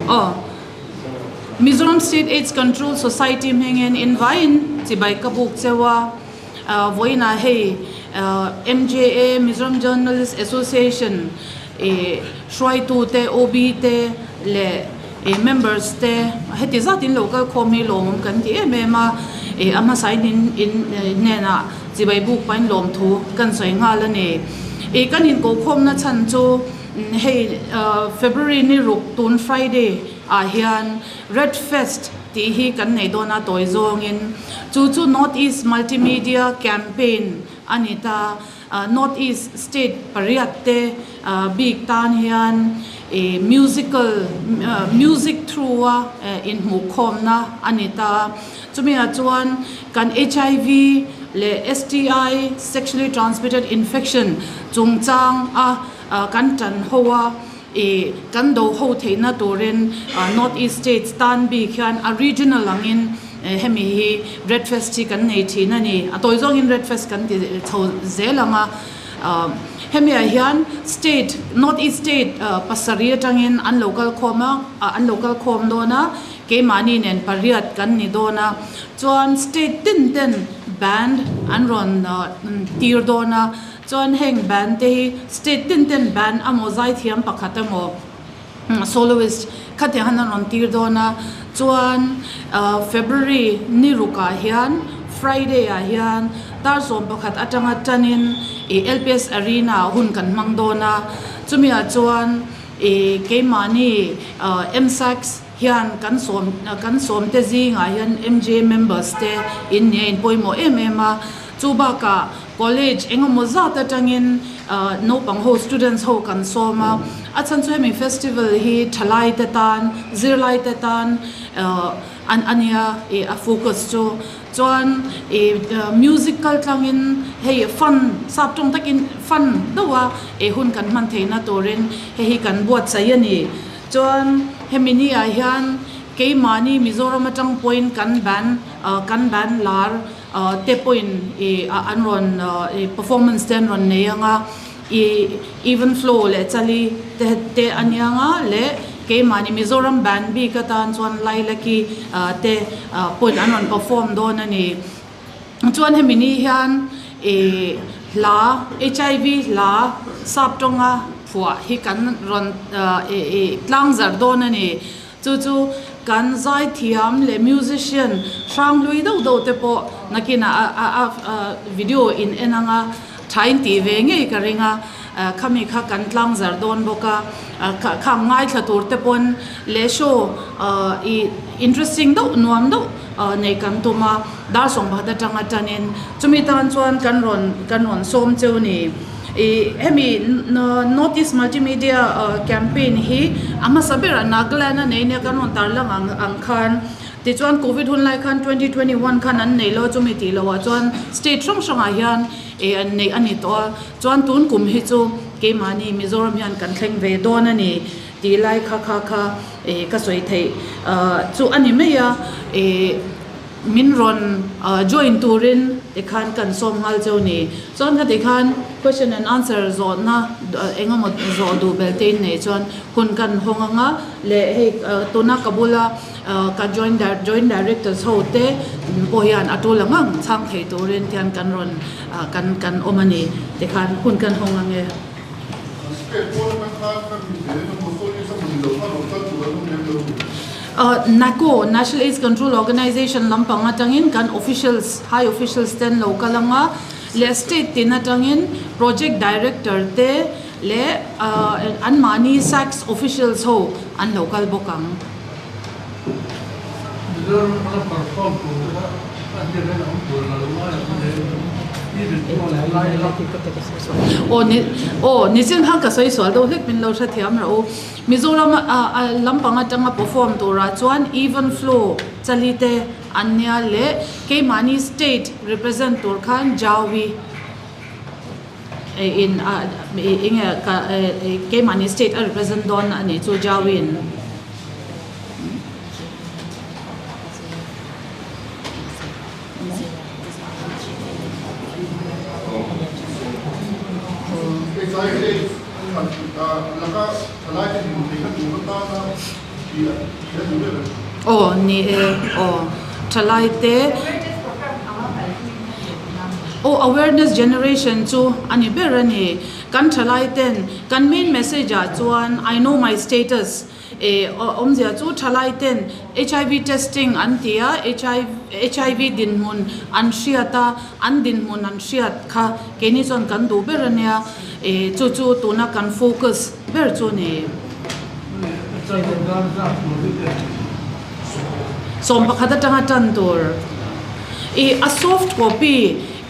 Aw. Mizoram State Aids Control Society hmengin in vaiin chibai ka buk cheu a, vawiinah hei MJA, Mizoram Journalist Association, ih hruaitute, OB te leh ih members te heti zatin lo kal khawm hi lawmawm kan ti em em a, ih a hmasain in in hnenah chibai buk pahin lawmthu kan sawi nghal a ni. Ih kan inkohkhawmna chhan chu. Hei February ni ruk tun Friday ah hian Red Fest tih hi kan nei dawn a tawi zawngin chu chu North East Multimedia Campaign a ni ta. North East state pariat te bik tan hian ih musical music through a inhmuhkhawmna a ni ta. Chumi ah chuan kan HIV leh STI, Sexually Transmitted Infection, chungchang a kan tan ho a, ih kan do ho theihna turin North East States tan bik hian a regional angin hemi hi Red Fest hi kan nei thin a ni. A tawi zawngin Red Fest kan ti chho zel ang a. Hemi ah hian state, North East State pasarih atangin an lo kal khawm a, an lo kal khawm dawn a. Keimahni nen pariat kan ni dawn a, chuan state tin ten band an rawn tir dawn a, chuan heng band te hi state tin ten band amaw zaithiam pakhat emaw soloist khatiang han an rawn tir dawn a, chuan February ni rukah hian Friday ah hian dar 11 atanga tanin ih LPS Arena ah hun kan hmang dawn a, chumi ah chuan ih keimahni MSACS hian kan sawm kan sawm te zingah hian MJ members te in nia in pawimawh em em a, chu bakah college eng emaw zat atangin naupang ho students ho kan sawm a, a chhan chu hemi festival hi thalai te tan zirlai te tan an ania ih a focus chu chuan ih music kal tlangin hei fun sap tawng takin fun deuh a ih hun kan hman theihna turin hei hi kan buatsaih a ni. Chuan hemi ni ah hian keimahni Mizoram atang pawhin kan band kan band lar te pawhin ih an rawn ih performance te an rawn nei ang a, ih even flow leh chali te te a nia ang a leh keimahni Mizoram band bik atan chuan Lailaki te pawhin an rawn perform dawn a ni. Chuan hemi ni hian ih hla HIV hla sap tawnga phuah hi kan rawn ih tlang zarh dawn a ni. Chu chu kan zaithiam leh musician hrang hlui deuh deuh te pawh nakinah a video in en anga tha in tih ve ngei ka ring a, khami kha kan tlang zarh dawn bawk a, khang ngaithla tur te pawn leh show ih interesting deuh nuam deuh Nei kan tum a, dar 11 atanga tanin chumi tan chuan kan rawn kan rawn sawm cheu ni. Ih hemi North East Multimedia Campaign hi a hmasa berah Nagaland a nei nia kan rawn tarlang ang ang khan tichuan Covid hun lai khan 2021 khan an nei lo a chumi tih loh ah chuan state hrang hrangah hian ih an neih a ni tawh a chuan tun kum hi chu keimahni Mizoram hian kan thleng ve dawn a ni. Tih lai kha kha kha ih ka sawi theih chu a ni mai a, ih min rawn join turin tikhan kan sawm nghal cheu ni. Chuan kha tikhan question and answer zawhna eng emaw zawh duh bel te in neih chuan hun kan hawng ang a, leh hei tuna ka bula ka joint joint directors ho te pawh hian a tul ang ang chhang thei turin tihian kan rawn kan kan awm a ni tikhan hun kan hawng ang e. NACO, National AIDS Control Organisation, lampang atangin kan officials, high officials te an lo kal ang a, leh state tin atangin project director te leh anmahni SACS officials ho an lo kal bawk ang. Aw ni aw nichin khan ka sawi sual deuh hlek min lo hrethiam rawh u. Mizoram a lampang atanga perform turah chuan even flow chali te an nia leh keimahni state represent tur khan Jawi in a enge ka keimahni state a represent dawn a nih chu Jawi in. Aw ni e aw thalai te aw awareness generation chu a ni ber a ni kan thalai ten kan main message ah chuan I know my status Eh awmzia chu thalai ten HIV testing an ti a, HIV dinhmun an hriat a, an dinhmun an hriat kha keini chuan kan duh ber a nia, eh chu chu tuna kan focus ber chu a ni. 11 atanga tan tur. Eh a soft copy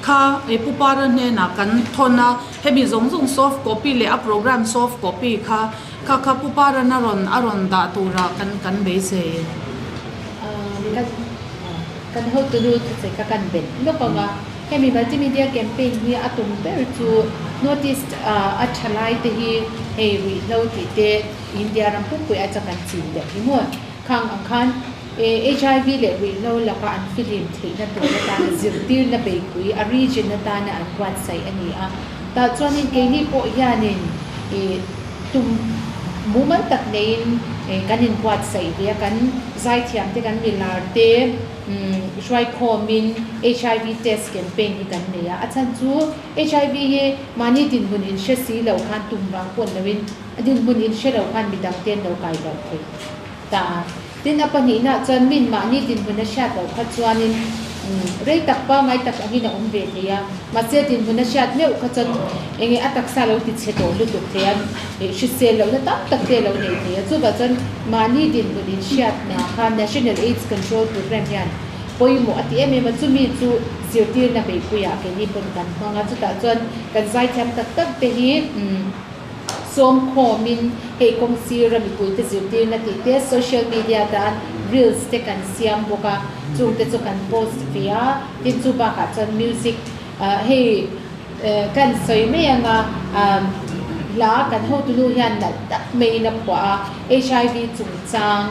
kha eh Pu Para hnenah kan thawn a, hemi zawng zawng soft copy leh a program soft copy kha Kha kha Pu Paran a rawn a rawn dah turah kan kan beisei. Kan kan hotunu thuchei kha kan bet lawk ang a, hemi multimedia campaign hi a tum ber chu North East a tha lai te hi hei ruihhlo tih te India ram pumpui a chak an chin deuh hi maw? Khang ang khan HIV leh ruihhlo laka an fihlim theihna tur atana zirtirna beipui a region atana an buatsaih a ni a. Tah chuanin keini pawh hianin ih tum mumal tak neiin kan inbuatsaih ve a, kan zaithiam te kan milar te hruaikhawmin HIV test campaign hi kan nei a. A chhan chu HIV hi mahni dinhmun inhre si lo khan tum vang pawh ni loin a dinhmun inhre lo khan midang te an lo kai lo thei ta a. Tin, a pahnihnaah chuan min mahni dinhmun a hriat loh kha chuanin rei tak pangngai tak angin a awm ve thei a, mahse dinhmun a hriat meuh kha chuan eng nge a taksa lo ti chhe tawh lutuk thei a, hrisel lohna tam tak te a lo nei thei a. Chuvah chuan mahni dinhmun inhriatna kha National AIDS Control Programme hian pawimawh a ti em em a, chumi chu zirtirna beipuiah keini pawn kan hmang a, chutah chuan kan zaithiam tak tak te hi. Sawmkhawmin hei kawng sira mipuite zirtirna tih te social media tan reels te kan siam bawk a, chung te chu kan post ve a, tin chu bakah chuan music hei kan sawi mai anga hla kan hotunu hian nalh tak maiin a phuah a, HIV chungchang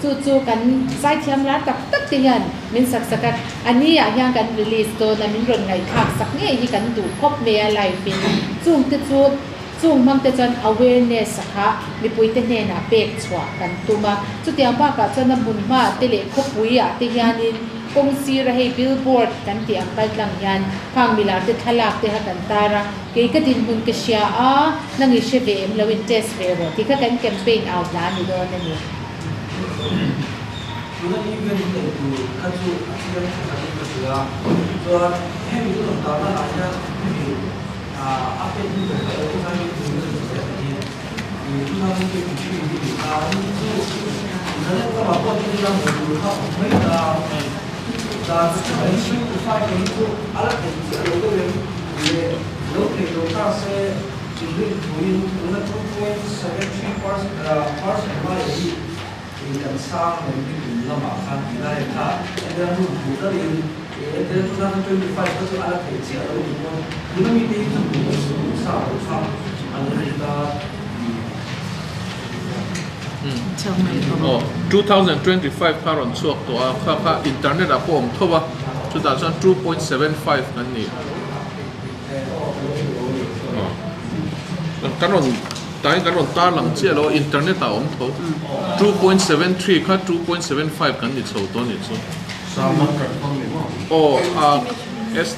chu chu kan zaithiam lar tak tak te hian min sak sak a, a ni ah hian kan release dawn a, min rawn ngaihthlak sak ngei hi kan duh khawp mai a live in, chung te chu chung hmang te chuan awareness a kha mipui te hnenah pek chhuah kan tum a, chutiang bakah chuan a hmun hma te leh khawpui ah te hianin kawng sira hei billboard kan tih ang kal tlang hian khang milar te thlalak te kha kan tar a, kei ka dinhmun ka hria a, nang i hre ve em lo in test ve rawh tih kha kan campaign au hla a ni dawn a ni. Tuna event neih tur kha chu a chiang tha takin ka hria. Chuan hemi chu rawn tarna ah hian hemi a pek hnu ber kha 2026 a ni. 2023 hi ni ta ni chu internet lamah pawh thil ila hmuh tur kha awm mai ta. Dan 2025 hi chu a la theih chiah lo deuh em le lo thei lo ta se inrin thuin tuna 2.73 percent lai hi Ih kan sang lem hi kum lamah khan tih lai kha entir a hun hmuh darin ih entir 2025 kha chu a la theih chiah lo ni pawn tuna mite hi chu hmuh hmuh sa lo kha an la ni ta tih Aw 2025 kha rawn chhuak tawh a kha kha internet ah pawh awm tho a chutah chuan 2.75 kan ni aw kan rawn Tain kan rawn tar lang chiah lo a, internet ah a awm tho. 2.73 kha 2.75 kan ni chho tawh a nih chu. San lam kan pan ni maw? Aw, a S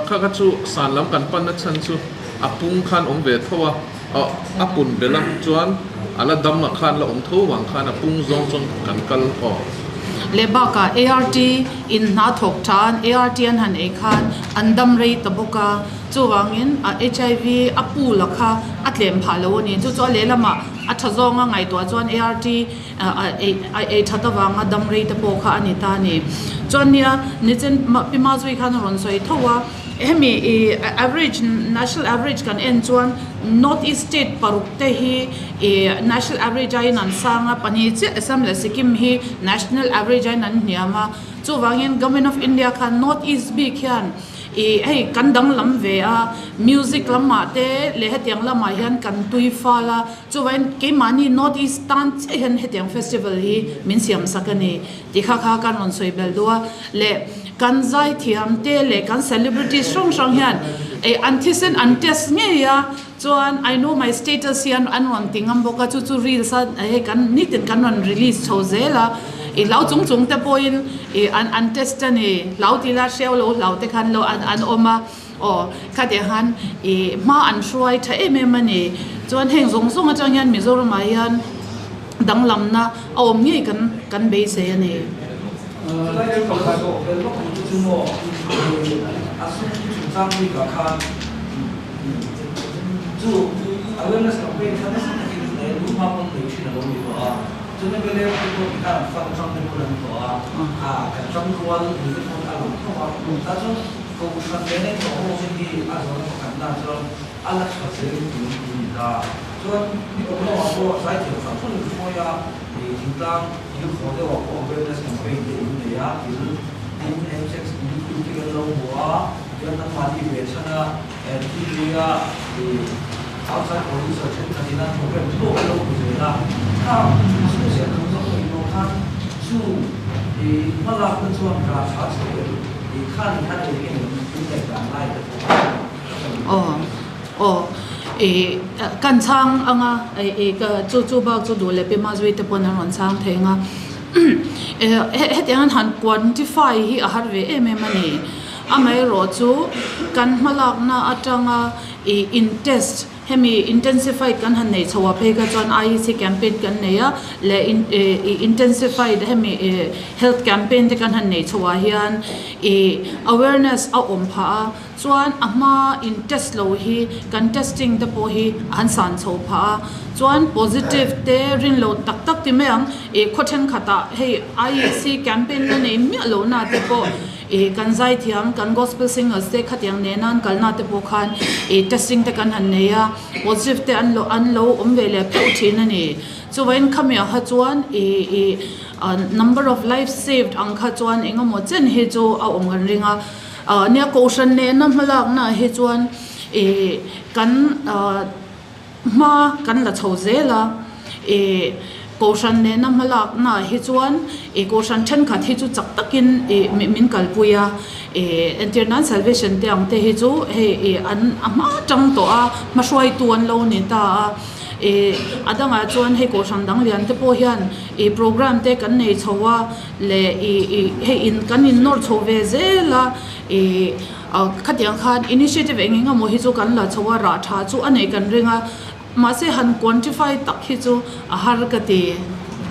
kha kha chu san lam kan panna chhan chu a pung khan awm ve tho a, a pun belh a, chuan a la dam ah khan la awm tho vang khan a pung zawng chuan kan kal aw. Leh bakah ART in hna thawk than, ART an han ei khan an dam rei ta bawk a. Chuvangin a HIV a pool a kha a tlem phah lo a ni. Chu chu a lehlamah a tha zawnga ngaihtuah chuan ART a ei that avanga dam rei te pawh kha a ni ta a ni. Chuan nia nichin Pi Mazui khan a rawn sawi tho a, hemi i average national average kan en chuan North East state paruk te hi i national average aiin an sang a, pahnih chiah Assam leh Sikkim hi national average aiin an hniam a. Chuvangin Government of India khan North East bik hian. I hei kan danglam ve a, music lamah te leh hetiang lamah hian kan tui fal a, chuvangin keimahni North East tan chiah hian hetiang festival hi min siam sak a ni tih kha kha kan rawn sawi belh duh a. Leh kan zaithiam te leh kan celebrities hrang hrang hian an thisen an test ngei a, chuan I know my status hi an rawn ti ngam bawk a, chu chu reels a hei kan nitin kan rawn release chho zel a, i hlau chung chung te pawhin i an an test a ni, hlau ti la hreu lo hlau te khan lo an an awm a, aw khatiang khan i hma an hruai tha em em a ni, chuan heng zawng zawng atang hian Mizoramah hian danglamna a awm ngei kan kan beisei a ni. Chu awareness campaign kha nasa takin lu hma pawn nei thin a lo ni tawh a, chumi bele te pawh ti khan an fund atang te pawn an tawh a, a kan ram rual ni te pawn a lang tho a, tah chuan Kohhran leh nei tawh ho te hi a zawhna pakhat na chuan a la tha zel in tun tun ni ta. Chuan ni awm lo ah pawh zaithiam hrang hrang in hruai a, thingtlang thil khawh deuh ah pawh awareness campaign te in nei a, thil tin MSEX YouTube te kan lo hmu a, chuan nangmahni ve chhan a, Thilpuia outside producer thenkhatin an program thlawk a lo hmu zel a, khang a sumsiam zawng zawng pawh inawh khan chu hmalakna chuan rah tha chho em khan in khan eng emaw in ngaihdan lai te pawh a Aw aw kan chhang anga chu chu bak chu duh leh Pema Zui te pawn an rawn chhang thei anga hetiang an han quantify hi a har ve em em a ni. Amaherawh chu kan hmalakna atanga ih in test hemi intensified kan han nei chho a phei kha chuan IEC campaign kan nei a leh in ih intensified hemi ih health campaign te kan han nei chho ah hian ih awareness a awm phah a chuan a hma in test lo hi kan testing te pawh hi an san chho phah a chuan positive te rin lo tak tak ti mai ang ih khaw thenkhatah hei IEC campaign la nei miah lohna te pawh. Ih kan zaithiam kan gospel singers te khatiang nena an kalna te pawh khan ih testing te kan han nei a positive te an lo an lo awm ve leh pheuh thin a ni. Chuvangin khami ah kha chuan ih ih number of life saved ang kha chuan eng emaw chen hi chu a awm kan ring a. Ah nia kohhran nena hmalakna ah hi chuan ih kan ah Hma kan la chho zel a, ih Kohhran nena hmalakna ah hi chuan ih Kohhran thenkhat hi chu chak takin ih min kalpui a, ih entir nan Salvation te ang te hi chu hei ih an a hma tang tawh a, hmahruaitu an lo ni ta a, ih a dangah chuan hei Kohhran dang lian te pawh hian ih program te kan nei chho a leh ih ih hei in kan innawr chho ve zel a ih. Khatiang khan initiative eng eng emaw hi chu kan la chho a, rah tha chu a neih kan ring a, mahse han quantify tak hi chu a har ka ti.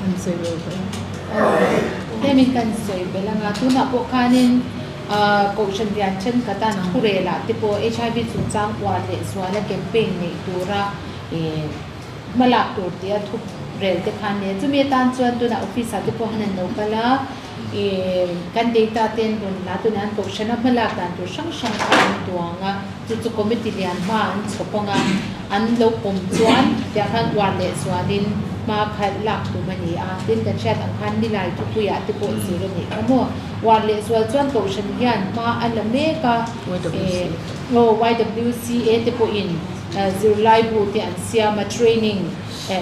Kan sawi lo hle. Hemi kan sawi belh anga tunah pawh khanin Kohhran lian thenkhat an thurelah te pawh HIV chungchang uar leh zuala campaign neih tura hmalak tur tia thu rel te khan nia. Chumi atan chuan tunah office ah te pawh han an lo kal a. Kan data te an rawn la tunah an kohhran a hmalak dan tur hrang hrang kha an duang a, chu chu committee lian hma an chhawp ang a, an lo pawm chuan tiang khan uar leh zualin hma kha lak tum a ni a, tin kan hriat ang khan nilai thupuiah te pawh zir a nih kha maw. Uar leh zual chuan kohhran hian hma a la mek a, aw YWCA te pawhin zirlaibu te an siam a, training.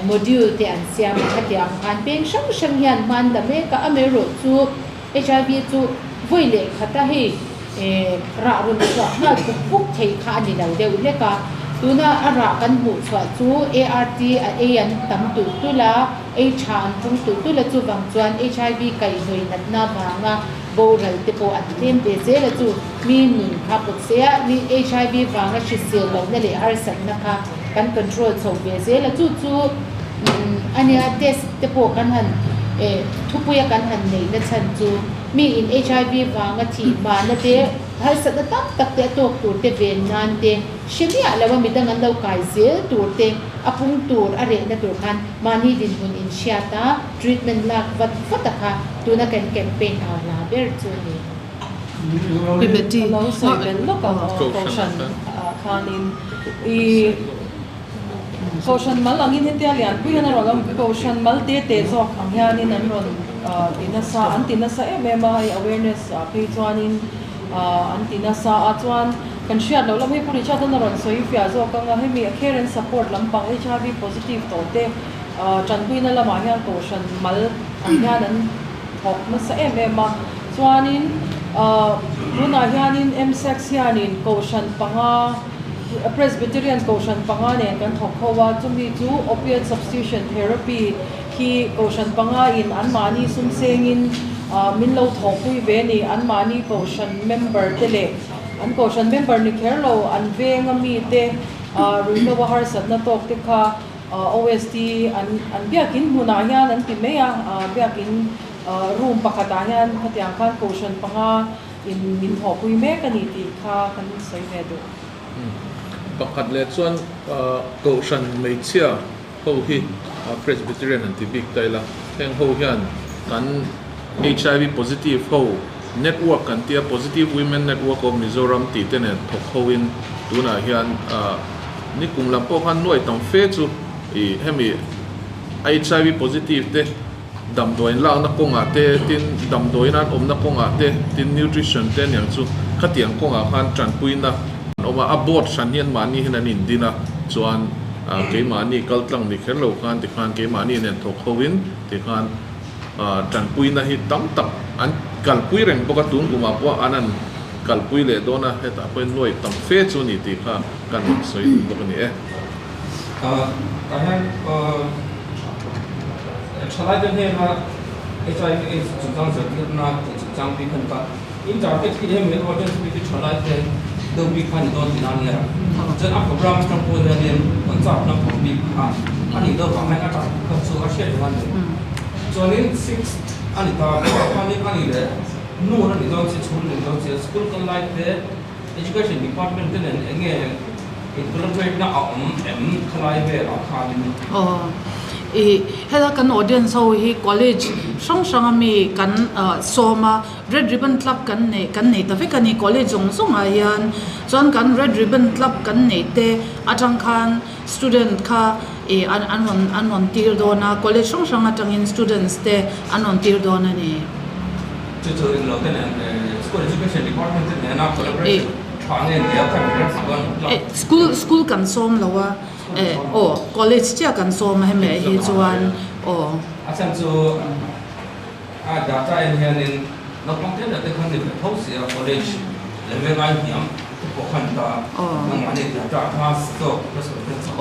Module te an siam a, khatiang khan peng hrang hrang hian hman la mek a, amaherawh chu HIV chu vawi leh khata hei rah rawn chhuah nghal puk puk thei kha a ni lo deuh hlek a, tuna a rah kan hmuh chhuah chu ART a ei an tam tulh tulh a, ei tha an pung tulh tulh a, chuvang chuan HIV kaihhnawih natna vanga boral te pawh an tlem ve zel a, chu mi nun kha pawt se a, mi HIV vanga hrisel lohna leh harsatna kha. Kan control chho ve zel a, chu chu a nia test te pawh kan han eh thupuia kan han neih na chhan chu mi in HIV vanga thih hmana te harsatna tam tak te a tawk tur te ven nan te hre miah lo a midang an lo kai zel tur te a pung tur a rehna tur khan mahni dinhmun in hriat a treatment lak vat vat a kha tuna kan campaign au hla ber chu a ni. Ka lo sawi belh lawk ang aw Kohhran ah khanin i Kohhran mal angin hetia Lianpui hian a rawn awm Kohhran mal te te zawk ang hianin an rawn ti nasa an ti nasa em em a hei awareness ah phei chuanin an ti nasa a chuan kan hriat loh lam hei Pu Richard an a rawn sawi fiah zawk anga hemi a care and support lampang HIV positive tawh te tanpuina lamah hian kohhran mal ang hian an thawk nasa em em a chuanin tunah hianin MSACS hianin kohhran panga Presbyterian kohhran panga nen kan thawk ho a chumi chu opiate substitution therapy hi kohhran panga in anmahni sum sengin min lo thawhpui ve a ni anmahni kohhran member te leh an kohhran member ni kher lo an veng a mi te ruihhlo a harsatna tawk te kha OST an an biakin hmunah hian an ti mai a biakin room pakhatah hian khatiang khan kohhran panga in min thawhpui mek a ni tih kha kan sawi ve duh. Pakhat leh chuan kohhran hmeichhia ho hi Presbyterian an ti bik ta ila, heng ho hian kan HIV positive ho network kan tia Positive Women Network of Mizoram tih te nen thawk ho in tunah hian nikum lam pawh khan nuai tam fe chu ih hemi HIV positive te damdawiin lakna kawngah te tin damdawiin an awmna kawngah te tin nutrition te aniang chu khatiang kawngah khan tanpuina an awm a, a board hran hian mahni hian an indin a chuan keimahni kal tlang ni kher lo khan tikhan keimahni nen thawk ho in tikhan tanpuina hi tam tak an kalpui reng bawk a tun kumah pawh an an kalpui leh dawn a hetah pawhin nuai tam fe chu a ni tih kha kan rawn sawi duh bawk a ni e. Tah hian thalaite hnena HIV AIDS chungchang zirtirna tih chungchang bik a ni ta. In target khi hemi audience bik hi thalaite deuh bik kha a ni dawn tihna a nia. Chuan a program atang pawh hianin kan chak naupang bik kha a nih deuh vang hian a target kha chu a hriat reng a ni. Chuanin sixth a ni ta pawh khanin a ni leh nu a ni dawn che chhun a ni dawn che school kal lai te Education department te nen eng nge in collaborate na a awm em khalai velah khanin? Aw i heta kan audience ho hi college hrang hrang a mi kan sawm a red ribbon club kan nei kan nei ta vek a ni college zawng zawng ah hian chuan kan red ribbon club kan neih te atang khan student kha i an an rawn an rawn tir dawn a college hrang hrang atangin students te an rawn tir dawn a ni. Chu chu englo te nen school education department te nena collaboration tha nge nia kha mi rem chuan club school school kan sawm lo a aw college chiah kan sawm a hemi ah hi chuan aw. A chhan chu a data en hianin naupang te te khan ni ve tho si a college level ai hniam te pawh khan ta nangmahni data kha zawk ka sawi hian chak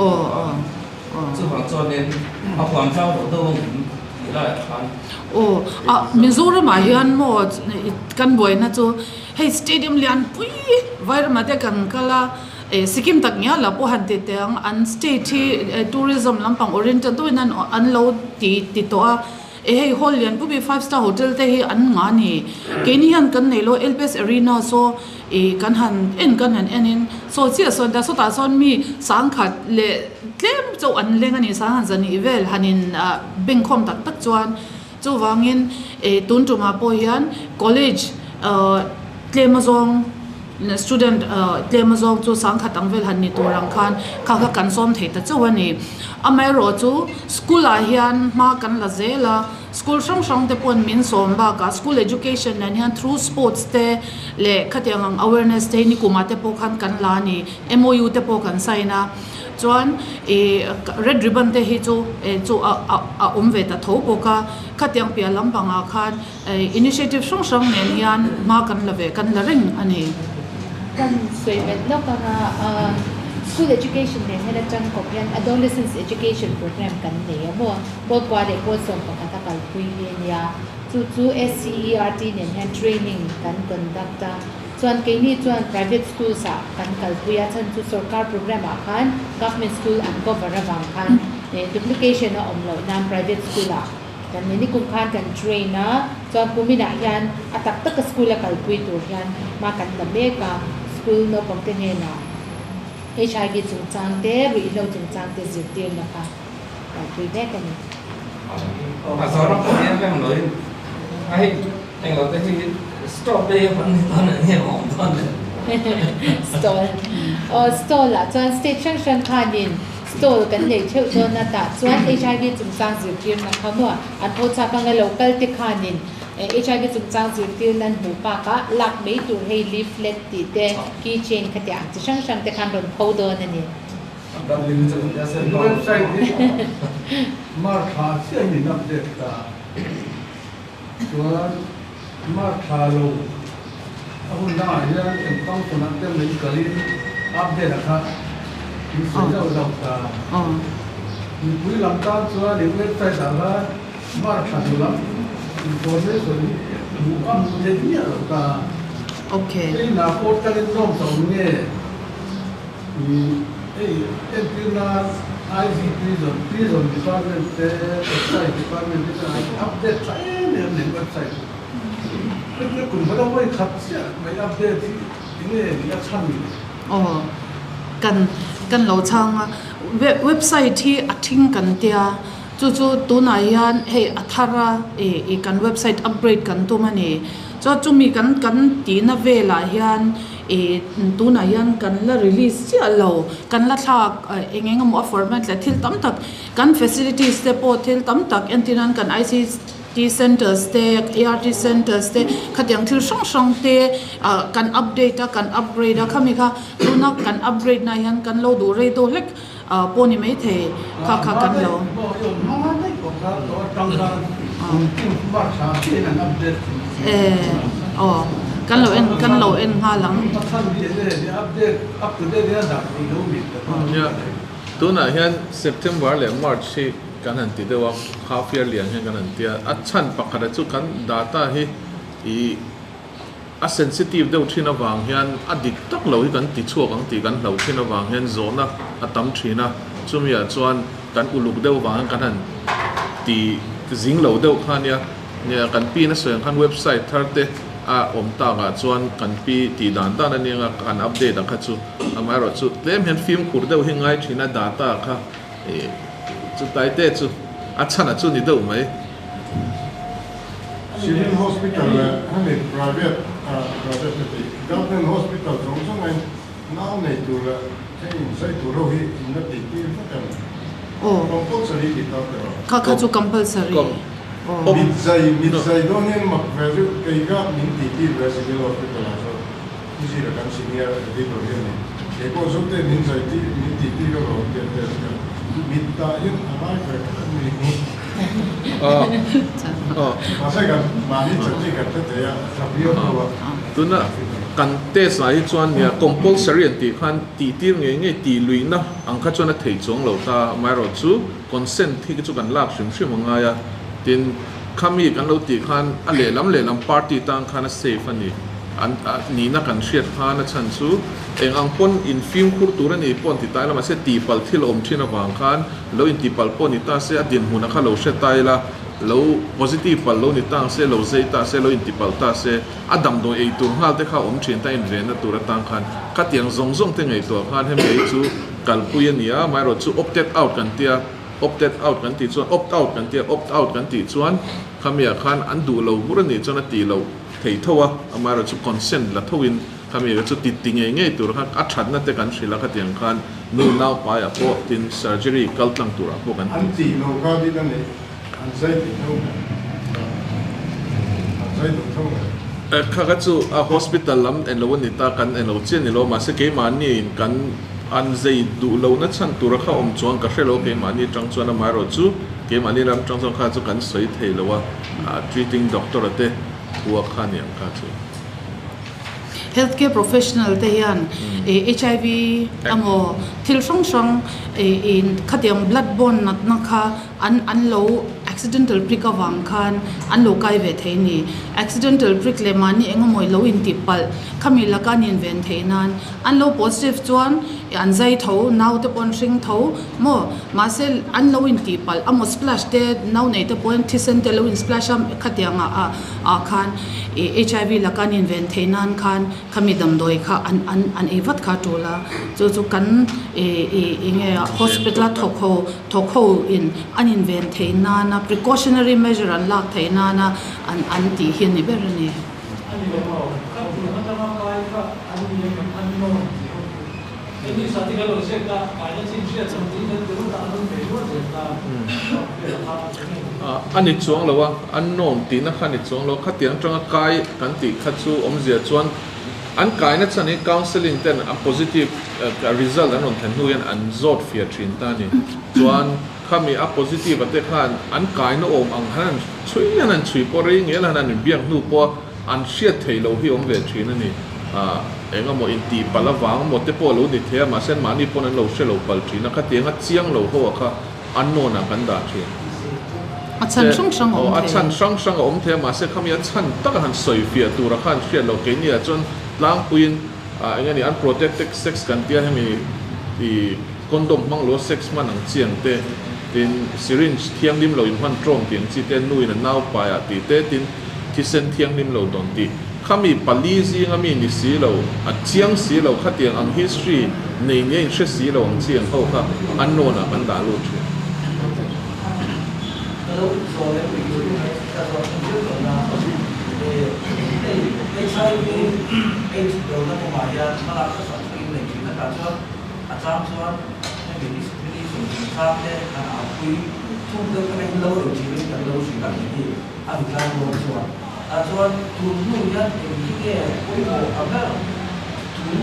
a chuvang chuanin a huam zau loh deuh angem tih laiah khan. Aw a Mizoram ah hian maw kan buaina chu hei stadium lian pui Vairama te kan kal a eh Sikkim tak ngial ah pawh han ti teh ang an state hi tourism lampang oriented deuhin an lo ti ti tawh a. E hei hall lian pui pui five star hotel te hi an ngah a ni. Keini hian kan nei lo LPS Arena saw ih kan han en kan han en in saw chiah sawn ta sawtah sawn mi sangkhat leh tlem chauh an leng a ni sanghan zahnih vel han in ah beng khawm tak tak chuan chuvangin ih tun tumah pawh hian college ah tlem azawng student tlem azawng chu sangkhat ang vel han ni tur ang khan kha kha kan sawm thei ta chauh a ni. Amaherawh chu school ah hian hma kan la zel a, school hrang hrang te pawn min sawm bakah school education nen hian through sports te leh khatiang ang awareness te hi nikum ah te pawh khan kan la a ni, MOU te pawh kan sign a. Chuan ih red ribbon te hi chu chu a a awm ve ta tho bawk a, khatiang piah lampangah khan Initiative hrang hrang nen hian hma kan la ve kan la reng a ni. Kan sawi belh lawk anga school education nen hian atang kawp hian adolescence education program kan nei a maw? Pawl kua leh pawl 11 a kalpui hi a nia. Chu chu SCERT nen hian training kan conduct a. Chuan keini chuan private schools ah kan kalpui a, chhan chu sorkar program ah khan government school an cover avang khan duplication a awm loh nan private school ah Kan ni nikum khan kan train a, chuan kuminah hian a tak taka school a kalpui tur hian hma kan la mek a, school naupang te hnenah HIV chungchang te, ruihhlo chungchang te zirtirna kha kalpui mek a ni. A zawrh pawh hian reng loin a hei englo te hi stall te hi hawn ni dawn eng nge awm dawn le. Stall aw stall ah chuan state hrang hrang khanin Stall kan neih theuh dawn a tah chuan HIV chungchang zirtirna kha maw an pawh chak anga lo kal te khanin HIV chungchang zirtir nan hmuh bakah lak mai tur hei leaflet tih te, key chain kha tih ang chi hrang hrang te khan rawn pho dawn a ni. Website hi March thla chiah in update ta chuan March thla lo a hun dangah hian eng function ah te mai kalin update a kha in sawi zauh zauh ta. Mipui lam tan chuan in website ah khan March thla hnu lam information hi hmuh a hmuh theih miah lo ta. Keimah portal in zawm ta awm nge? Hei entir nan IG Prison, Prison Department te, Excise Department te chuan an update tha em em nen website hi. Hetiang kum khat a vawi khat chiah mai update hi enge ni a chhan ni? Aw, kan kan lo chhang a, website hi a thing kan tia, chu chu tunah hian hei a thar a, ih kan website upgrade kan tum a ni. Chuan chumi kan kan tihna velah hian ih tunah hian kan la release chiah lo, kan la thlak eng eng emaw a format leh thil tam tak kan facilities te pawh thil tam tak entir nan kan ICT centers te ART centers te khatiang thil hrang hrang te ah kan update a kan upgrade a khami kha tuna kan upgrade na hian kan lo duh rei deuh hlek ah pawh ni maithei kha kha kan lo. Aw kan lo en kan lo en nghal ang. Nia tunah hian September leh March hi kan han ti deuh a half year lian hian kan han ti a a chhan pakhat a chu kan data hi ih A sensitive deuh thin avang hian a dik tak lo hi kan ti chhuak ang tih kan hlauh thin avang hian zawhna a tam thin a, chumi ah chuan kan uluk deuh vang hian kan han ti zing lo deuh kha nia. Nia kan pi in a sawi ang khan website thar te a awm tak ah chuan kan pi tih dan dan a nia kan update ang kha chu amaherawh chu tlem hian fimkhur deuh hi ngai thin a data kha chu taite chu a chhan ah chu ni deuh mai. Civil Hospital leh hemi private private ka tih Government Hospital zawng zawng in nau nei tur leh heng in zai tur ho hi in la tih tir vek em? Compulsory tih ta te rawh. Kha kha chu compulsory. Mit zai mit zai dawn hian mak ve deuh kei ka min tih tir ve Civil Hospital ah chuan Pu Zira kan senior editor hi a ni. Kei pawh Zote min zai tir min tih tir alawm tih a test hian mit tah hian a ngai ve kher a ni. Tuna kan test ah hi chuan nia compulsory an tih khan tih tir ngei ngei tih luihna ang kha chuan a thei chuang lo ta amaherawh chu consent hi chu kan lak hrim hrim a ngai a tin khami kan lo tih khan a lehlam lehlam party tang khan a safe a ni an nihna kan hriat khan a chhan chu eng ang pawn in fimkhur tur a ni pawh an ti tai la mahse tihpalh thil a awm thin avang khan Lo intipalh pawh ni ta se, a dinhmunah kha lo hre ta ila, lo positive palh lo ni ta ang se, lo zei ta se, lo intipalh ta se, a damdawi ei tur nghal te kha awm thin ta invenna tur atang khan khatiang zawng zawng te ngaihtuah khan hemi ei chu kalpui a ni a, amaherawh chu opted out kan tia, opted out kan tih chuan opt out kan tia, opt out kan tih chuan khamiah khan an duh lo bur a nih chuan a tih loh thei tho a, amaherawh chu consent la tho in khami kha chu ti ti ngei ngei tur kha a thatna te kan hrilh a khatiang khan. Nu nau paiah pawh tin surgery kal tlang turah pawh kan ti. An tih lo kha din a nih, an zai tih tho nge? An zai duh tho nge? Kha kha chu a hospital lam en lo a ni ta, kan en lo chiah ni lo, mahse keimahni in kan an zai duh lo na chhan tura kha awm chuan ka hre lo, keimahni atang chuan amaherawh chu keimahni ram atang chuan kha chu kan sawi thei lo a, treating doctor a te thua kha ni ang kha chu. Health care professional te hian HIV emaw thil hrang hrang khatiang blood borne natna kha an an lo accidental prick avang khan an lo kai ve thei a ni. Accidental prick leh mahni eng emaw lo intih palh khami laka an inven theih nan an lo positive chuan an zai tho, naute pawh an hring tho maw mahse an lo intih palh emaw splash te nau nei te pawhin thisen te lo in splash a khatiang ah ah khan ih HIV laka an inven theih nan khan khami damdawi kha an an an ei vat kha a tul a chu chu kan ih ih eng nge hospital a thawk ho thawk ho in an inven theih nana precautionary measure an lak theih nana an an tih hi a ni ber a ni. A ni lo maw? Ka tun atanga kai kha an ni em an nawn tih ho chu. Hei ni sa te kan lo ziak ta, kaina chin hriat chhan tih hian tirut ah an awm ve nual zel ta. A ni chuang lo a, unknown tihna kha a ni chuang lo. Khatiang atanga kai kan tih kha chu awmzia chuan an kaina chhan hi counselling ten a positive result an rawn thlen hnu hian an zawt fiah thin ta a ni. Chuan khami a positive a te khan an kaina awm ang han an chhui hian an chhui pawh rei ngel han an inbiak hnu pawh a an hriat theih loh hi awm ve thin a ni. Engemaw intih palh avang emaw te pawh a lo ni thei a, mahse mahni pawn an lo hre lo palh thin a, khatiang a chiang lo ho a kha unknown ah kan dah thin. A chhan hrang hrang a awm thei. A chhan hrang hrang a awm thei a, mahse khami a chhan taka han sawi fiah tura kha an hriat loh keini ah chuan tlangpuiin eng nge ni unprotected sex kan tia hemi i condom hmang lo a sex hman ang chi ang te, tin syringe thianghlim lo in hman tawng tih ang chi te, nu in a nau pai ah tih te, tin thisen thianghlim lo dawn tih khami pali zinga mi ni si lo, a chiang si lo khatiang ang history nei nia in hre si lo ang chi ang ho kha unknown ah kan dah lut thin. Ka lo zawh leh pui tur in ka zawh thin viau tawh na hei HIV AIDS do na kawngah hian hmalak hla hrang hrang in nei thin a tah chuan a chang chuan hemi discrimination chungchang te kan aupui thung deuh te kan lo ei thin in kan lo hrilh a ni hi a mi tlang dawn chuan tah chuan tun hnu hian eng hi nge pawimawh a ber tun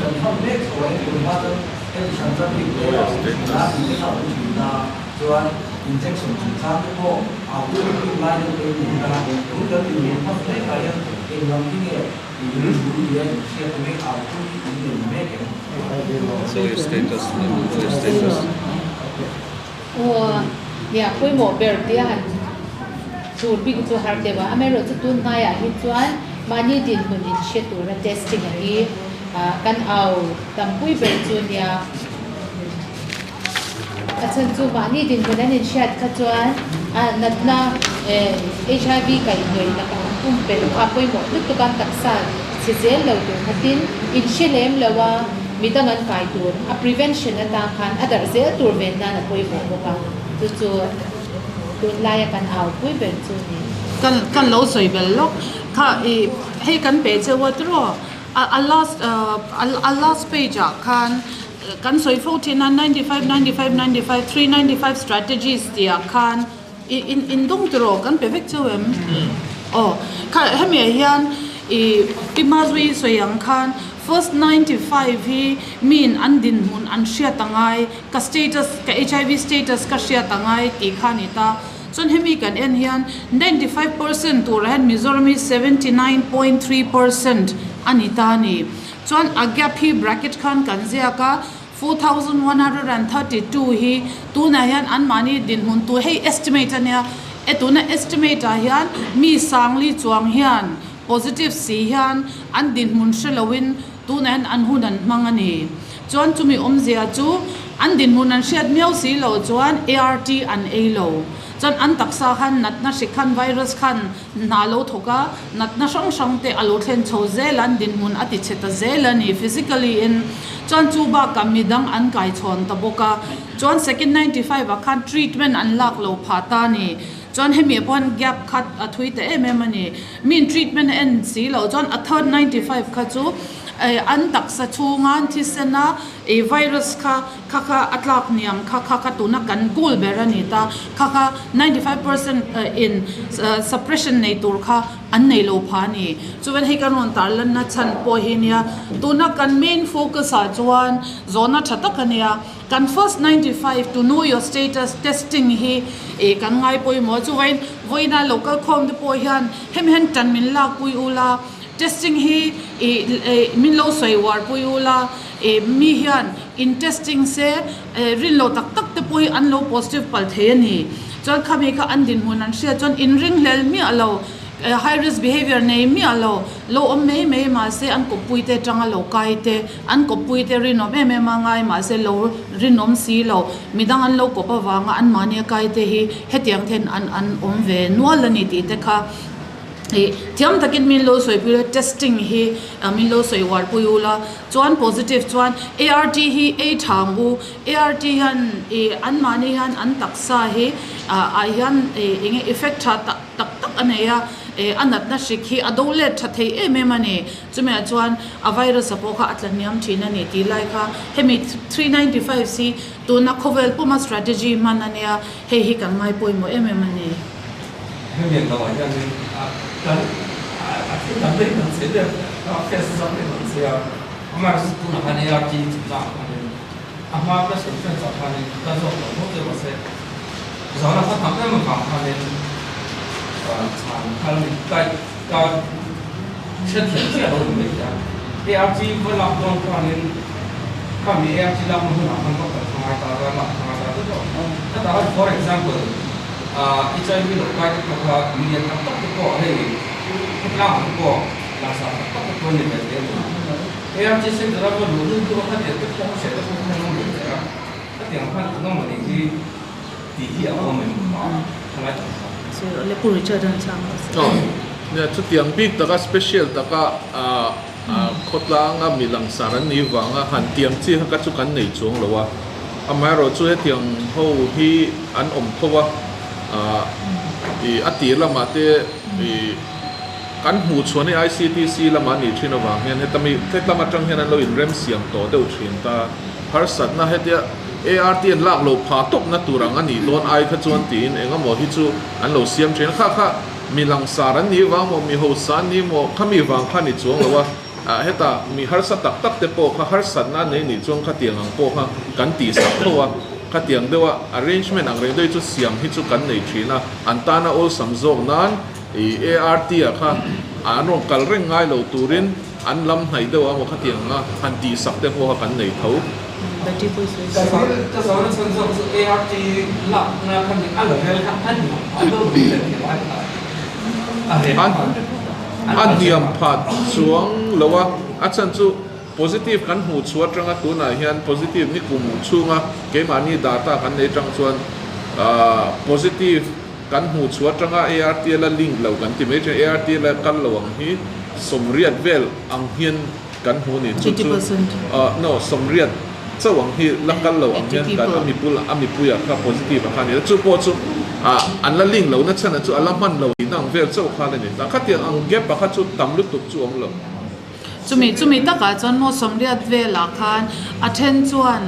kan hman mek chho a tun hma chuan hemi hran chuan bik te a awm thin a tih te kha a awm thin a chuan injection chungchang te pawh a awm bik lai deuh te in nei ta tun kan tih hman hmasa mek ah hian eng lam hi nge Nia pawimawh ber tia han chur bik chu har deuh a, amaherawhchu tun hnaiah hi chuan mahni dinhmun inhre tura testing a hi kan au tampui ber chu nia. A chhan chu mahni dinhmun an inhriat kha chuan natna HIV kaihhnawih lakah an pumpelh kha pawimawh lutuk a, taksa chhe zel lo tur khatin inhre lem lo a, midang an kai tur a prevention atan khan a darh zel tur ven nan a pawimawh bawk a, chu chu tunlaia kan aupui ber chu a ni. Kan lo sawi bel lawk kha i hei kan pe cheu a tiraw a last a last page ah khan Kan sawi fo thin a, 95, 95, 95, 395 strategies tih ah khan i in in dawng tiraw kan pe vek cheu em? Aw, kha hemi ah hian i Pi Mazui sawi ang khan first 95 hi miin an dinhmun an hriat a ngai, ka status, ka HIV status ka hriat a ngai tih kha a ni ta. Chuan hemi kan en hian 95% turah hian Mizoram hi 79.3% a ni ta a ni. Chuan a gap hi bracket khan kan ziak a, 4132 hi tunah hian anmahni dinhmun tur hei estimate a nia, e tuna estimate ah hian mi sangli chuang hian positive si hian an dinhmun hre loin tunah hian an hun an hmang a ni. Chuan chumi awmzia chu an dinhmun an hriat miau si loh chuan ART an ei lo. Chuan an taksa khan natna hri khan virus khan Hna lo thawk a, natna hrang hrang te a lo thlen chho zel a, an dinhmun a ti chhe ta zel a ni physically in. Chuan chu bakah midang an kai chhawn ta bawk a. Chuan second 95 ah khan treatment an lak lo phah ta a ni. Chuan hemi ah pawh hian gap kha a thui ta em em a ni. Miin treatment a en si loh chuan a third 95 kha chu an taksa chhunga an thisen a virus kha Kha kha a tlak niang kha kha kha tuna kan goal ber a ni ta. Kha kha 95% in suppression nei tur kha an nei lo pha a ni. Chuan hei kan rawn tar lanna chhan pawh hi nia tuna kan main focus ah chuan zawhna tha tak a nia. Kan first 95 to know your status testing hi ih kan ngai pawimawh a. Chuvain vawiina local khawm te pawh hian hemi hian tan min lakpui ula testing hi ih min lo sawi uar pui ula. E mi hian in testing se rin lo tak tak te pawh hi an lo positive palh thei a ni. Chuan khami kha an dinhmun an hriat chuan in ringhlel miah lo, high risk behaviour nei miah lo, lo awm mai mai mahse an kawppui te atanga lo kai te, an kawppui te rinawm em em a ngai mahse lo rinawm si lo, midang an lo kawp avanga anmahni a kai te hi hetiang ten an an awm ve nual a ni tih te kha. Ih thiam takin min lo sawi pui la testing hi min lo sawi uar pui ula chuan positive chuan ART hi ei tha ang u ART hian ih anmahni hian an taksa hi ah hian ih eng nge effect tha tak tak tak tak a nei a, a natna hrik hi a do let tha thei em em a ni. Chumi ah chuan a virus a pawh kha a tla hniam thin a ni tih lai kha hemi 395 hi tuna khawvel puma strategy hman a nia, hei hi kan ngai pawimawh em em a ni. Hemi ang lamah hianin kan a thil dang daih kan chhe der a, test zam daih kan chhe a, amaherawhchu tunah khan ART chungchangah khanin a hma press conference ah khanin ka zawk lo fo che mahse zana kha tam em avang khanin chhan kha la ni ka hrethiam chiah lo ni mai thei a, ART va lak dawn khanin khami ART lakna hunah khan doctor kha ngai ta a, lak kha ngai ta vek lo. Hetah khan for example HIV lo kai te pawh kha milian tak tak te pawh hei khawtlangah te pawh langsar tak tak te pawh an ni ve thei a ni. ART center a va luh lut deuh a khatiang te pawh hriat te pawh khan an awm ve thei a, khatiang khan an awm a nih hi tih hi a awm em ma khalai tak kha. Nia chutiang bik taka special taka khawtlanga mi langsar an nih vanga han tiang chi kha ka chu kan nei chuang lo a, amaherawhchu hetiang ho hi an awm tho a, ih a tir lamah te ih kan hmuh chhuah ni ICTC lamah a nih thin avang hian heta mi hetlama atang hian an lo inrem siam tawh deuh thin ta, harsatna hetia ART an lak loh phah tawpna tur ang a nih dawn ai kha chuan tiin engemaw hi chu an lo siam thin a, kha kha Mi langsar an nih vang maw, mi hausa an nih maw, kha mi vang kha ni chuang lo a, ah hetah mi harsa tak tak te pawh kha harsatna an nei nih chuan khatiang ang pawh kha kan tihsak tho a, khatiang deuh a arrangement ang reng deuh hi chu siam hi chu kan nei thin a, an tana awlsam zawk nan ih ART ah kha an rawn kal reng ngai lo turin an lam hnaih deuh a maw khatiang anga han tihsak te pawh kha kan nei tho. Ka zawhna chhan zawk chu ART lakna kha ni a level kha a hniam phah deuh lo leh ti lai kha a rem phah. A hniam phah chuang lo a, a chhan chu positive kan hmuh chhuah atanga tunah hian positive ni kum chhunga keimahni data kan nei atang chuan positive kan hmuh chhuah atanga ART la link lo kan ti mai thin, ART la kal lo ang hi sawmriat vel ang hian kan hmu ni chu chu no sawmriat chauh ang hi la kal lo ang hian kan a mipul a mipuiah kha positive a kha ni a chu pawh chu an la link lo na chhan ah chu a la hman lo tihna ang vel chauh kha la ni ta khatiang ang gap ah kha chu tam lutuk chu awm lo. Chumi chumi takah chuan maw sawmriat velah khan a then chuan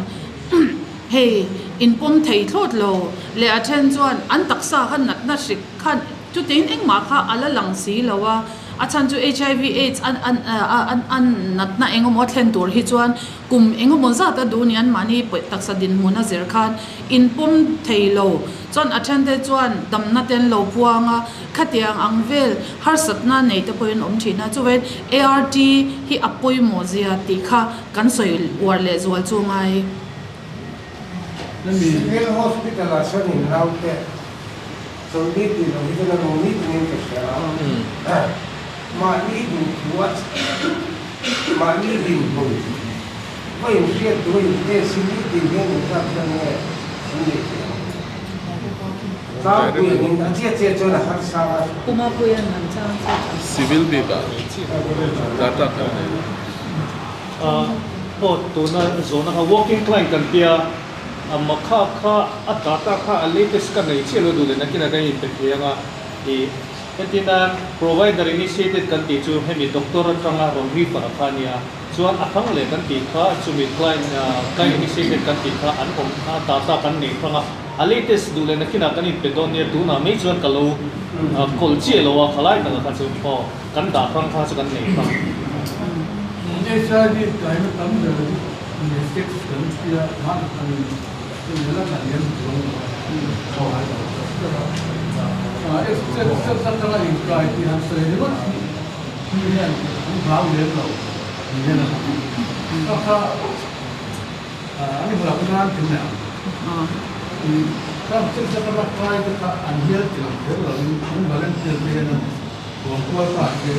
hei inpawm thei thlawt lo leh a then chuan an taksa kha natna hrik khan Chutiin engmah kha a la lang si lo a, a chhan chu HIV AIDS an an an an natna eng emaw thlen tur hi chuan kum eng emaw zat a duh ni an mahni pawih taksa dinhmun a zir khan inpawm thei lo chuan a thente chuan damna te an lo puang a, khatiang ang vel harsatna nei te pawhin awm thin a, chuvangin ART hi a pawimawh zia tih kha kan sawi uar leh zual chu ngai. Civil Hospital ah sawn in naute Chawlhni tih loh hi chuan a nung ni tinin ka hria a, mahni duhthua mahni dinhmun va inhriat duh a intest hi ni tin hian inzat hian nge an neih theih ang? Tlangpui angin a chiah chiah chuan a harsa a. Civil bikah data kan nei lo. Aw tuna zawhna kha working client kan tia. Amma kha kha a data kha a latest ka nei chiah lo duh leh nakinah kan inpe thei ang a, ih hetina provider initiated kan tih chu hemi doctor atanga rawn refer a kha a nia, chuan a hrang leh kan tih kha chumi client client initiated kan tih kha an awm a data kan nei hrang a, a latest duh leh nakinah kan inpe dawn nia tunah mai chuan ka lo kawl chiah lo a khalai taka kha chu aw kan dah hrang kha chu kan nei hrang. HIV kaina tam ber hi. Sex kan tia hman an la kan hian chuang lo a, sex atanga inkai tih han sawi ringawt hi mi hian an hlau lem lo ni hian a lang a, kha kha an inhlauh nan thil nei ang. Khang sex atanga kai te kha an hial ti lang kher lovin an volunteer te hian an huam kual ta che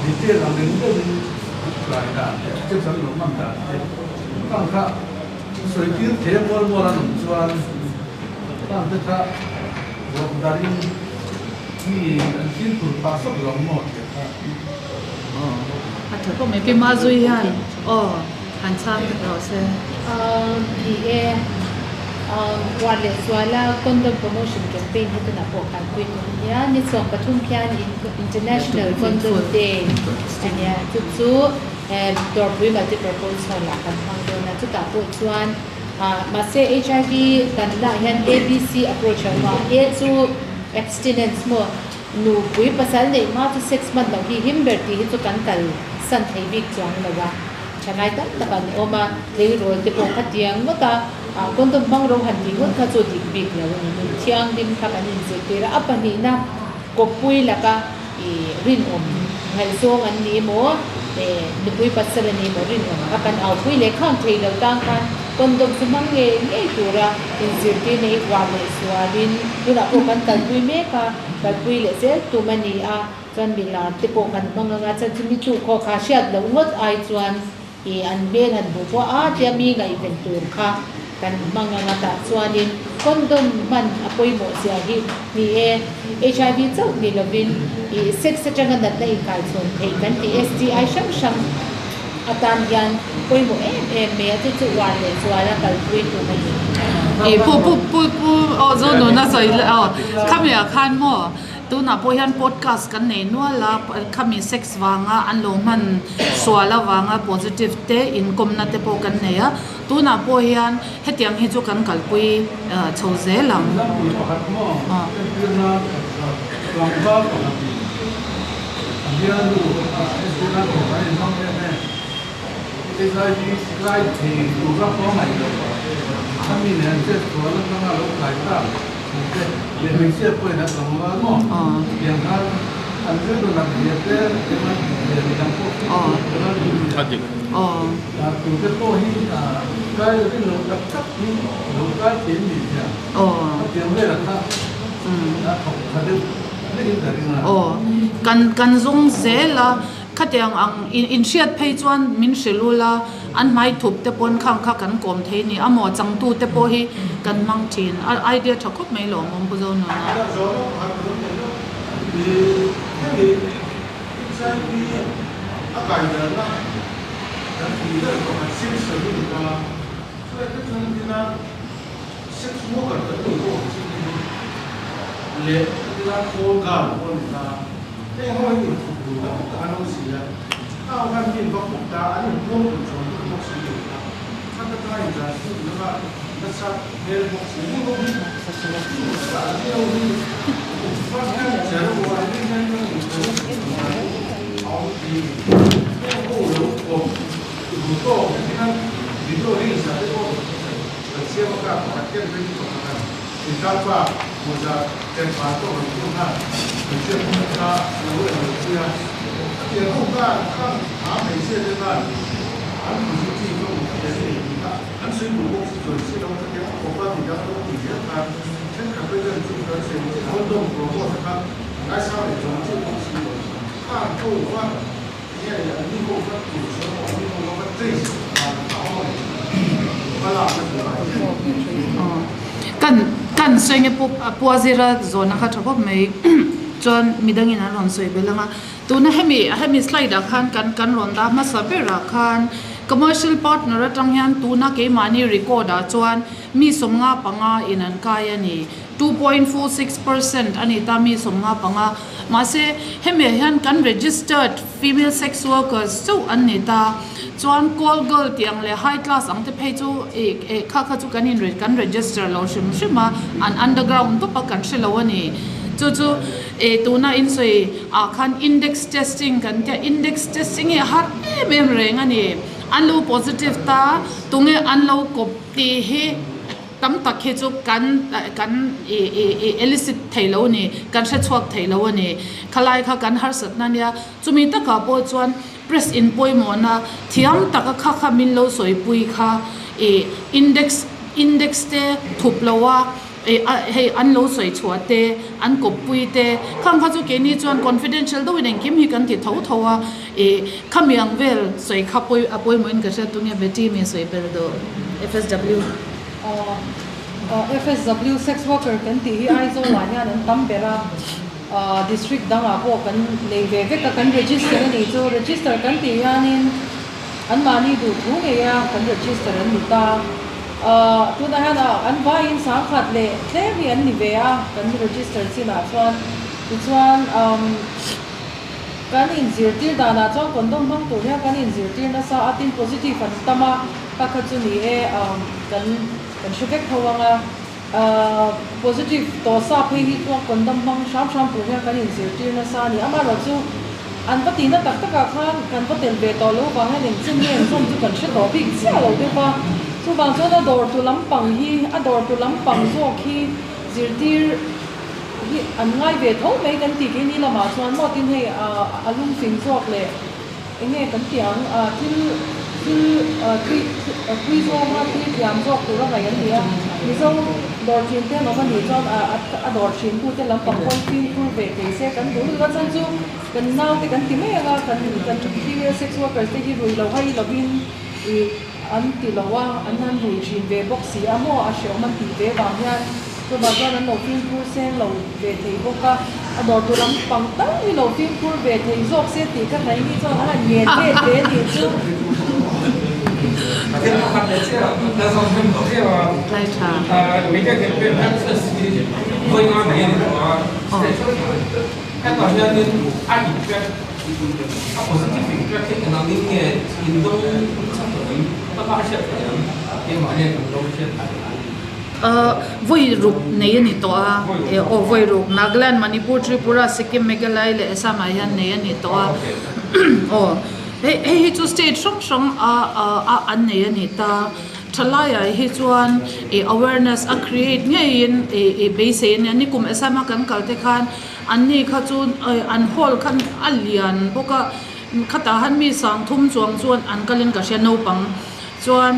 detail ang reng deuhin an kai dan leh sex an lo hman dan te khang kha sawi tir thei a mual mual an awm chuan khang te kha ruak darin mi an fimkhur phah sawk lo ang maw tih kha. A tha khawp mai pi Mazui hian aw han chhang rawh se. Ni e. War leh zuala condom promotion campaign hi tunah pawh kalpui tum nia ni 13 khian International Condom Day a nia chu chu dawrpui multipurpose hall ah kan hmang dawn a chutah pawh chuan mahse HIV kan lah hian ABC approach a awm a A chu abstinence maw nupui pasal neih hma chu sex hman loh hi him ber tih hi chu kan kal san thei bik chuang lo a. Thalai tam tak an awm a, tleirawl te pawh khatiang ngawt a, condom hmang ro han tih ngawt kha chu dik bik lo a ni. Nun thianghlim kha kan inzirtir a, a pahnihna kawppui laka ih rinawm ngaihzawng an ni emaw, nupui pasal a ni emaw rinawm kha kan aupui leh khang thei lo tang khan condom chu hmang ngei ngei tura inzirtirna hi uar leh sualin tunah pawh kan kalpui mek a, kalpui leh zel tum a ni a. Chuan mi lar te pawh kan hmang anga chuan chumi tu khaw kha hriat loh ngawt ai chuan ih an hmel han hmuh pawh a tia mi ngaihven tur kha kan hmang anga tah chuanin condom hman a pawimawh zia hi ni e. HIV chauh ni lovin ih sex atanga natna inkaichhawn theih kan tih STI hrang hrang atan hian pawimawh em em mai a chu chu uar leh zual a kalpui tum a ni. Ih pu pu pu pu aw Zonuna sawi aw khami ah khan maw Tunah pawh hian podcast kan nei nual a, khami sex vanga an lo hman sual avanga positive te inkawmna te pawh kan nei a, tunah pawh hian hetiang hi chu kan kalpui chho zel ang. Example pakhat maw entirna tlangval pakhatin a bialnu entirna tur an inhmang em em HIV kai thei tura pawh ngaih loh khami nen chet sual atanga lo kai tak. Leh hmeichhia pawhin an awm a maw? Tiang khan an rilru nat zia te emaw leh midang pawh khi a dik. Tute pawh hi kai rin lo tak tak hi lo kai thei an nih zia a tiang velah kha a thawk tha deuh hlekin ka ring a. Kan kan zawng zel a. Khatiang ang inhriat phei chuan min hrilh ula, an hmai thup te pawn khang kha kan kawm thei ni a maw, changtu te pawh hi kan hmang thin. A idea tha khawp mai lo awm Pu Zonuna. HIV a kaidarna kan tih ber pakhat sexual hi ni ta. Chulai te chuan entina sex worker kan tih pawh ang chi te hi leh entina call girl pawh a ni ta. Heng ho hi inthup dun tak tak an awm si a, khang khan mi in va kawp ta, an inpuang dun chhawn dun bawk si lo kha, khat atanga inzan chhuk laka nasa hmel bawk si, heng ho hi inchhah an ni ho hi first hand zero an rin hian kan inchhung dan a awm thin. Heng ho lo kawp duh tawk hian video reels ah te pawh kan siam a kar pakhat hian ring pakhat a. Intlangpa mawza tlengval pawh rawn tum khan hmeichhia pakhat kha a lo en lo pui a, a pian ho khan khang a hmeichhia te khan an positive a awm thei a ni tih kha an sawi duh bawk si chuan si lo khatiang a kawpa midang lo tih zel khan thenkhat te chuan chu kan sawi ang chi condom promote kha a ngaisang leh chuang chiah bawk si lo khang ho va nge an ni ho va tur sawi pawh an ni ho va trace dan a awm ang hma lak na tur ah hian. Kan kan sawi nge pu pua zira zawhna kha tha khawp mai chuan midangin an rawn sawi belh ang a tuna hemi hemi slide ah khan kan kan rawn dah hmasa berah khan commercial partner atang hian tuna keimahni record ah chuan mi 55 in an kai a ni. 2.46% a ni ta mi 55. Mahse, hemi ah hian kan registered female sex workers chauh an ni ta. Chuan call girl tih ang leh high class ang te phei chu ih eh kha kha chu kan in kan register lo hrim hrim a, an underground tawp a kan hre lo a ni. Chu chu eh tuna in sawi ah khan index testing kan tia, index testing hi a har em em reng a ni. An lo positive ta, tunge an lo kawp tih hi. Tam tak hi chu kan kan i i i elicit thei lo a ni, kan hre chhuak thei lo a ni. Khalai kha kan harsatna nia, chumi takah pawh chuan press in pawimawhna thiam taka kha kha min lo sawipui kha i index index te thup lo a i a hei an lo sawi chhuah te, an kawppui te, khang kha chu keini chuan confidential deuhin engkim hi kan ti tho tho a, i khami ang vel sawi kha pawi a pawimawhin ka hriat tunge Betty mi sawi ber duh FSW. FSW sex worker kan tih hi Aizawl ah hian an tam ber a, district dang ah pawh kan nei ve vek a, kan register a nih chu, register kan tih hianin anmahni duh thu ngei a kan register an ni ta. Tunah hian an vaiin sangkhat leh tlem hi an ni ve a, kan register chinah chuan. Tichuan kan inzirtir danah chuan condom hmang tur hian kan inzirtir nasa a, tin positive an tam a, kha kha chu ni e kan kan hre vek tho ang a. Positive tawh sa phei hi chuan condom hmang hram hram tur hian kan inzirtir nasa a ni. Amaherawhchu an va tihna tak takah khan kan va tel ve tawh lo vang hian engchen nge an zawm chu kan hre tawh bik chiah lo deuh a. Chuvang chuan a dawrtu lampang hi a dawrtu lampang zawk hi zirtir hi an ngai ve tho mai kan tih keini lamah chuan maw tin hei a lungfing zawk leh eng nge kan tih ang thil thil tui tui zawnga tui thiam zawk tura ngaih an ni a, Mizo dawr thin te an awm a nih chuan a dawr thin tu te lampang pawn fimkhur ve thei se kan duh lutuk a chuan chu kan naute kan ti mai ang a kan kan female sex workers te hi rui lo hai lovin ih an ti lo a an han rui thin ve bawk si a maw a hreawm an tih ve vang hian Chuvah chuan an lo fimkhur seng lo ve thei bawk a, a dawrtu lam pang tal hi lo fimkhur ve thei zawk se tih ka hnai ni chuan a han ngen let ve a nih chu. Vawi ruk nei a ni tawh a, aw vawi ruk Nagaland, Manipur, Tripura, Sikkim, Meghalaya leh Assam ah hian nei a ni tawh a, aw hei hei hi chu state hrang hrang a a an nei a ni ta, thalai ah hi chuan ih awareness a create ngeiin ih ih beisei a nia, nikum Assam a kan kal te khan an ni kha chu an hall khan a lian bawk a, khatah han mi sang thum chuang chuan an kalin ka hria naupang. Chuan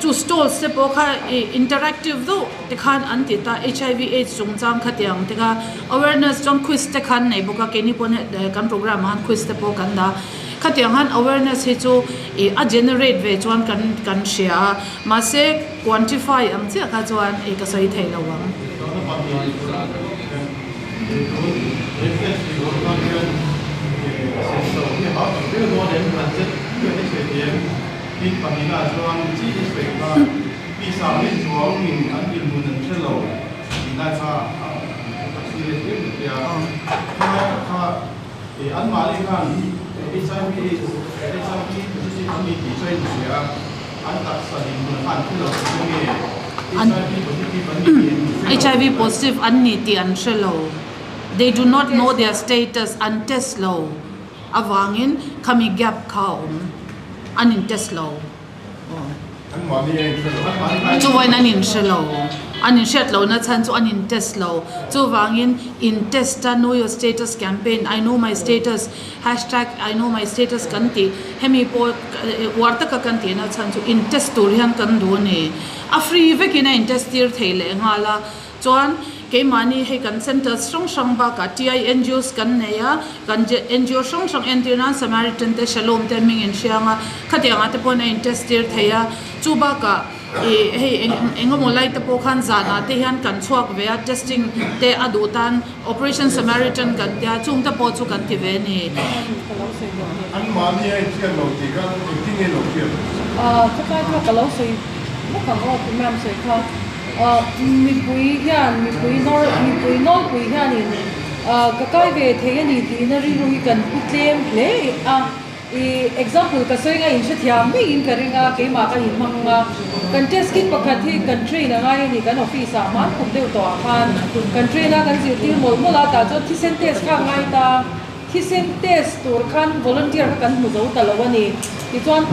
chu stalls te pawh kha ih interactive deuh te khan an ti ta HIV aids chungchang khatiang te kha awareness chuan quiz te khan nei bawk a keini pawn kan program ah khan quiz te pawh kan dah khatiang khan awareness hi chu ih a generate ve chuan kan kan hria a mahse quantify ang chiah kha chuan ih ka sawi thei lo ang. Tin pahnihna chuan chi i sawi kha pi sang leh chuang in an dinhmun an hre lo tih lai kha a tak serious em em tia khawlai tak kha anmahni khan HIV AIDS HIV positive an ni tih chu a inhria a an taksa dinhmun kha an hre lo tih chu nge HIV positive an ni tih an hre lo. HIV positive an ni tih an hre lo they do not know their status an test lo. Avangin khami gap kha a awm, an in test lo aw. Chuvain an in hre lo, an in hriat lohna chhan chu an in test lo. Chuvangin in test a know your status campaign, I know my status, hashtag I know my status kan tih hemi pawh uar taka kan tihna chhan chu in test tur hian kan duh a ni. A free vekin a in test tir thei lehnghal a. Chuan keimahni hei kan centres hrang hrang bakah TI NGOs kan nei a, kan NGO hrang hrang entir nan Samaritan te Shalom te an hming in hriang a, khatiangah te pawhin a in test tir thei a, chu bakah ih hei eng engemaw lai te pawh khan zanah te hian kan chhuak ve a, testing te a duh tan Operation Samaritan kan tia chung te pawh chu kan ti ve a ni. Anmahni a inhriat lo tih kha engtin nge lo hriat? Chutah chuan ka lo sawi bawk ang aw, ma'am sawi kha. Mipui hian mipui nawr mipui nawlpui hianin ka kai ve thei a ni tihna rilru hi kan pu tlem hle a, ih example ka sawi nga inhrethiam maiin ka ring a, keimah ka inhmang a, kan test kit pakhat hi kan train a ngai a ni, kan office ah hman khum deuh tawh ah khan kan train a kan zirtir mawlh mawlh a, tah chuan thisen test kha a ngai ta. Thisen test tur khan volunteer kha kan hmu zo ta lo a ni. Tichuan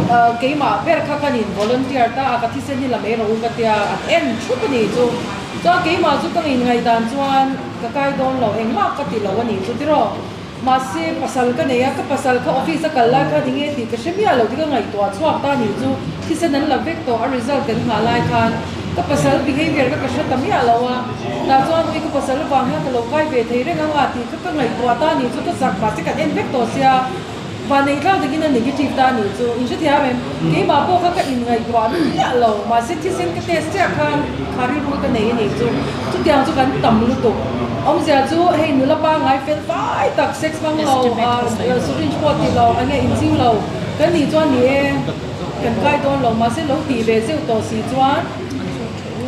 keimah ber kha kan in volunteer ta a, ka thisen hi la mai rawh u ka tia, an en thup a ni chu. Chuan keimah chu ka inngaihdan chuan ka kai dawn lo, engmah ka ti lo a ni chu tiraw. Mahse pasal ka nei a, ka pasal kha office a kal lai khan enge tih ka hre miah lo tih ka ngaihtuah chhuak ta a ni chu. Thisen an la vek tawh, a result kan nghah lai khan ka pasal behavior kha ka hre ta miah lo a, tah chuan ui ka pasal vang hian ka lo kai ve thei reng ang a tih kha ka ngaihtuah ta a nih chu ka zak mahse kan en vek tawh sia, vanneih thlak takin a negative ta a nih chu in hrethiam em? Keimah pawh kha ka inngaihtuah miah lo mahse thisen ka test chiah khan kha rilru ka nei a nih chu chutiang chu kan tam lutuk awmzia chu hei nula pangngai fel fai tak sex hmang lo syringe pawh ti lo enge inchiu lo kan nih chuan ni e. Kan kai dawn lo, mahse lo tih ve zeuh tawh si chuan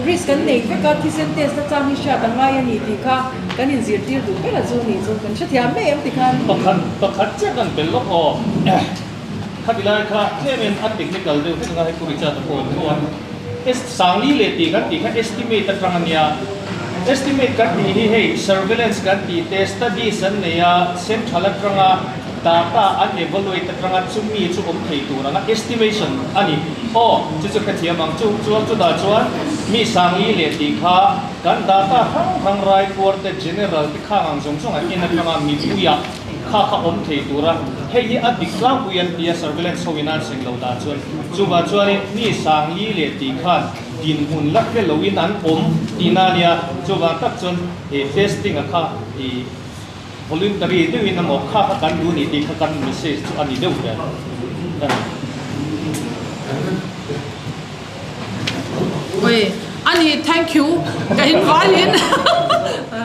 Risk kan nei vek a, thisen test na chang hi hriat a ngai a ni tih kha kan inzirtir duh ber a chu ni chu kan hrethiam mai em tikhan. Pakhat pakhat chiah kan bel lawk aw. Khati lai kha tlemin a technical deuh hlek anga hei Pu Richard a pawh tho a. Sangli leh tih kan tih kha estimate atang a nia. Estimate kan tih hi hei surveillance kan tih te, studies an nei a, central atanga data an evaluate atanga chumi chu awm thei tur anga estimation a ni. Aw, chu chu hrethiam ang chu. Chuan chutah chuan mi Sangli leh tih kha kan data hrang hrang Raipur te, general te khang ang zawng zawng an en atanga mipuiah kha kha awm thei tura hei hi a dik tlangpui an ti a, surveillance ho in an seng lo dan chuan chuvah chuanin mi Sangli leh tih khan dinhmun la hre loin an awm tihna a nia, chuvang tak chuan he testing a kha ih voluntary deuhin emaw kha kha kan duh ni tih kha kan message chu a ni deuh ber a ni. Oi, ani thank you ka invite in.